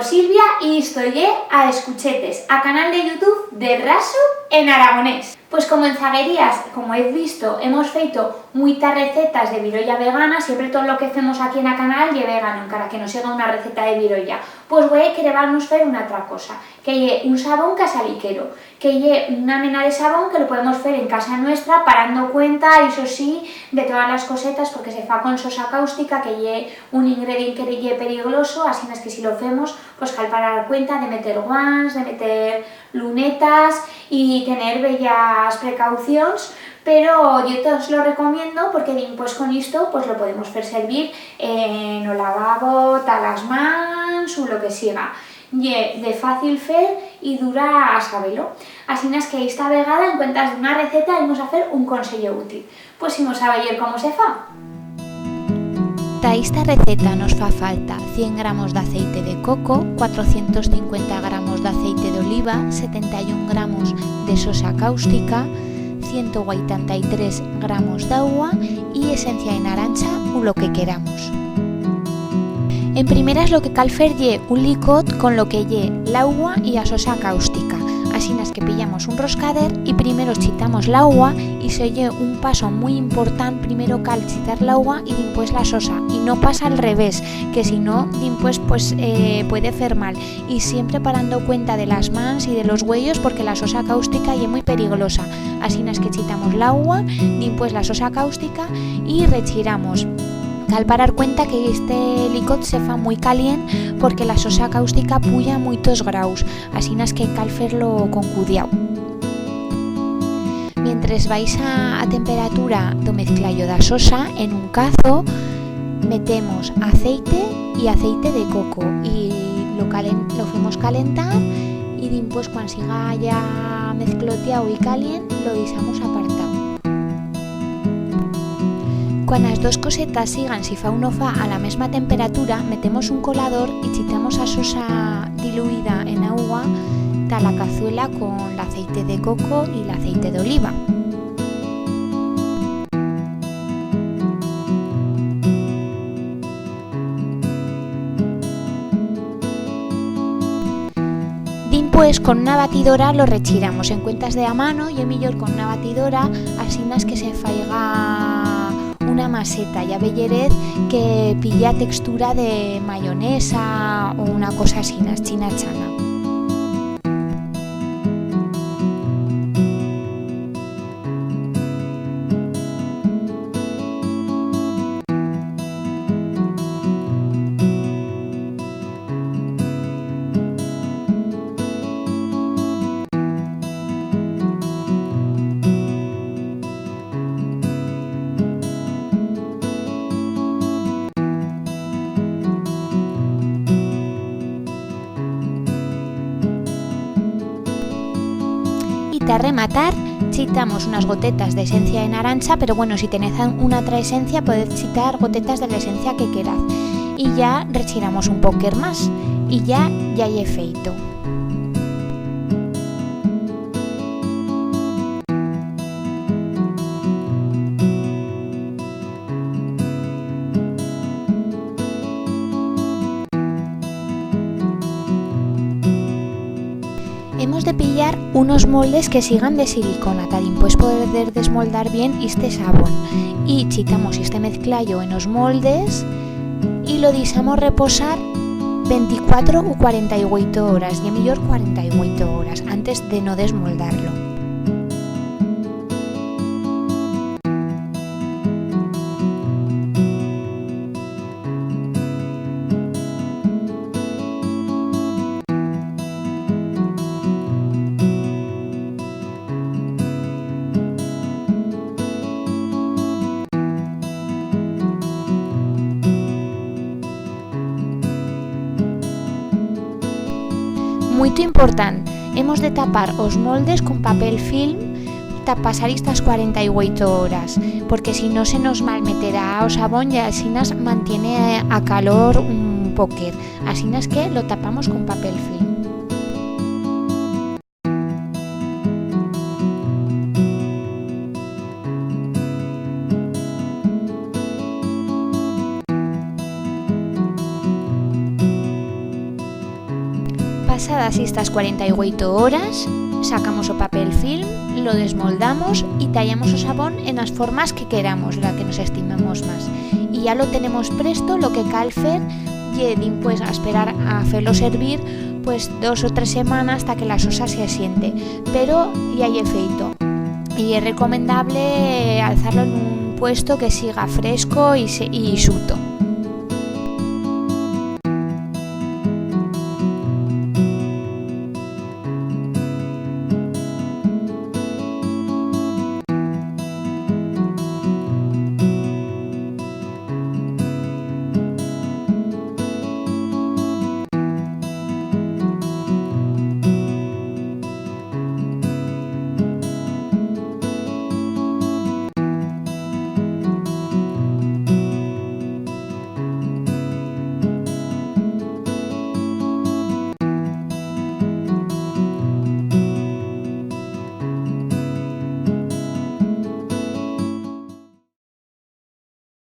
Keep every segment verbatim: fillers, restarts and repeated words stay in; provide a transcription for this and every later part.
Silvia y isto ye A Escuchetes, a canal de YouTube de Raso en aragonés. Pues como en zaguerías, como hez visto, hemos feito muitas recetas de virolla vegana, siempre tot lo que femos aquí en a canal ye vegano, encara que no siga una receta de virolla. Pues hue quereba-, vamos fer una atra cosa, que ye un sabón casaliquero, que ye una mena de sabón que lo podemos fer en casa nuestra, parando cuenta, ixo sí, de todas las cosetas, porque se fa con sosa caustica, que ye un ingredient que ye perigloso, asinas que si lo femos, pues cal parar cuenta de meter guants, de meter lunetas y tener bellas precaucions, pero yo tos lo recomiendo porque dimpués con isto, pues lo podemos fer servir en o lavabo, ta las mans u lo que siga. Ye de fácil fer y dura a sabelo. Asinas que esta vegada, en cuentas d'una receta, imos a fer un consello útil. Pues imos a veyer cómo se fa. Ta esta receta nos fa falta cient gramos d'aceite de coco, cuatrocientos cincuenta gramos d'aceite d'oliva, setenta y un gramos de sosa caustica, ciento hueitanta y tres gramos d'augua y esencia de narancha u lo que queramos. En primeras lo que cal fer ye un licot con lo que ye l'augua y a sosa caustica. Asinas que pillamos un roscader y primero chitamos l'augua, y ixo ye un paso muy important, primero cal chitar l'augua y dimpués la sosa, y no pas al revés, que si no, dimpués, pues, eh, puede fer mal. Y siempre parando cuenta de las mans y de los uellos, porque la sosa caustica ye muy periglosa. Asinas que chitamos l'augua, dimpués la sosa caustica y rechiramos. Cal parar cuenta que este licot se fa muy calient porque la sosa caustica puya muitos graus, asinas que cal fer-lo con cudiau. Mientres baixa a temperatura d'o mezclallo d'a sosa, en un cazo metemos aceite y aceite de coco y lo calen-, lo femos calentar y dimpués, cuan siga ya mezclotiau y calient, lo deixamos apartau. Cuan as dos cosetas sigan, si fa u no fa, a la mesma temperatura, metemos un colador y chitamos a sosa diluida en augua ta la cazuela con l'aceite de coco y l'aceite d'oliva. Dimpués, con una batidora lo rechiramos. En cuentas de a mano, ye millor con una batidora, asinas que se faiga una maseta. Ya veyerez que pilla textura de mayonesa o una cosa asinas, china chana. Y ta rematar, chitamos unas gotetas d'esencia de narancha, pero bueno, si tenez a-, una atra esencia, podez chitar gotetas de la esencia que queraz. Y ya rechiramos un poquet más, y ya, ya ye feito. Hemos de pillar unos moldes que sigan de silicona, ta dimpués poder desmoldar bien iste sabón. Y chitamos iste mezclallo en os moldes y lo deixamos reposar venticuatro u cuarenta y ueito horas, ye millor cuarenta y ueito horas, antes de no desmoldarlo. Muito important, hemos de tapar os moldes con papel film ta pasar estas cuarenta y ueito horas, porque si no se nos malmeterá o sabón y asinas mantiene a calor un poquet. Asinas que lo tapamos con papel film. Pasadas estas cuarenta y hueito horas, sacamos o papel film, lo desmoldamos y tallamos o sabón en as formas que queramos, la que nos estimemos más. Y ya lo tenemos presto, lo que cal fer ye dimpués a esperar a fer-lo servir, pues, dos o tres semanas ta que la sosa se asiente, pero ya ye feito. Y ye recomendable alzar-lo en un puesto que siga fresco y se-, y ixuto.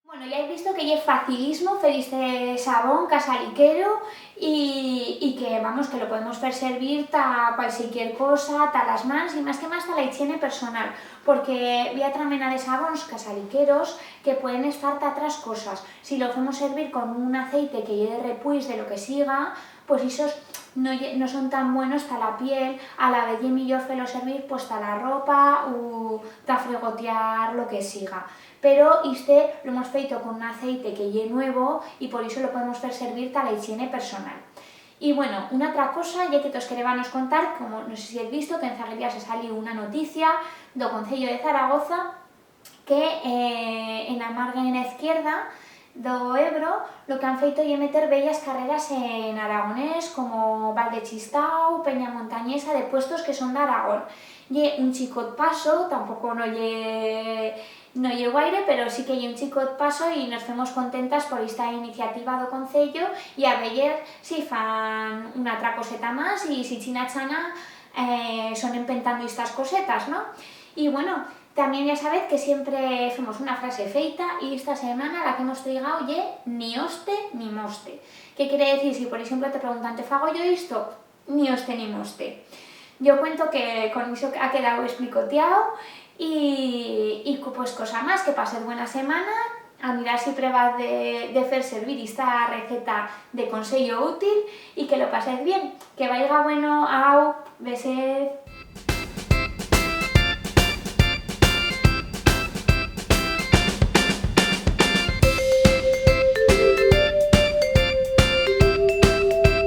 Bueno, ya he visto que ye facilismo fer este sabón casaliquero y, y que, vamos, que lo podemos fer servir ta cualsiquier cosa, ta las mans y más que más ta la hichiene personal, porque bi ha otra mena de sabons casaliqueros que pueden estar ta otras cosas. Si lo femos servir con un aceite que ye de repuis de lo que siga, pues ixos no ye, no son tan buenos ta la piel, alavez ye millor fer-lo servir, pues, ta la ropa u ta fregotiar lo que siga. Pero iste lo hemos feito con un aceite que ye nuevo y por ixo lo podemos fer servir ta la hichiene personal. Y, bueno, una atra cosa ye que tos querebanos contar, como no sé si hez visto, que en Zaguellas ha saliu una noticia d'o Concello de Zaragoza que, eh, en a margen izquierda d'o Ebro lo que han feito ye meter bellas carreras en aragonés, como Val de Chistau, Peña Montañesa, de puestos que son d'Aragón. Ye un chicot paso, tampoco no ye, no ye guaire, pero sí que ye un chicot paso y nos femos contentas por esta iniciativa d'o Concello y a veyer si fan una atra coseta más y si china chana, eh, son empentando estas cosetas, no? Y, bueno, tamién ya sabez que siempre femos una frase feita y esta semana la que hemos traigau ye ni hoste ni moste. Qué quiere decir? Si, por eixemplo, te preguntan, "Te fago yo isto?", ni hoste ni moste. Yo cuento que con ixo ha quedau explicotiau y, y, pues, cosa más, que pasez buena semana, a mirar si prebaz de, de fer servir esta receta de consello útil y que lo pasez bien. Que vaiga bueno, au, besez.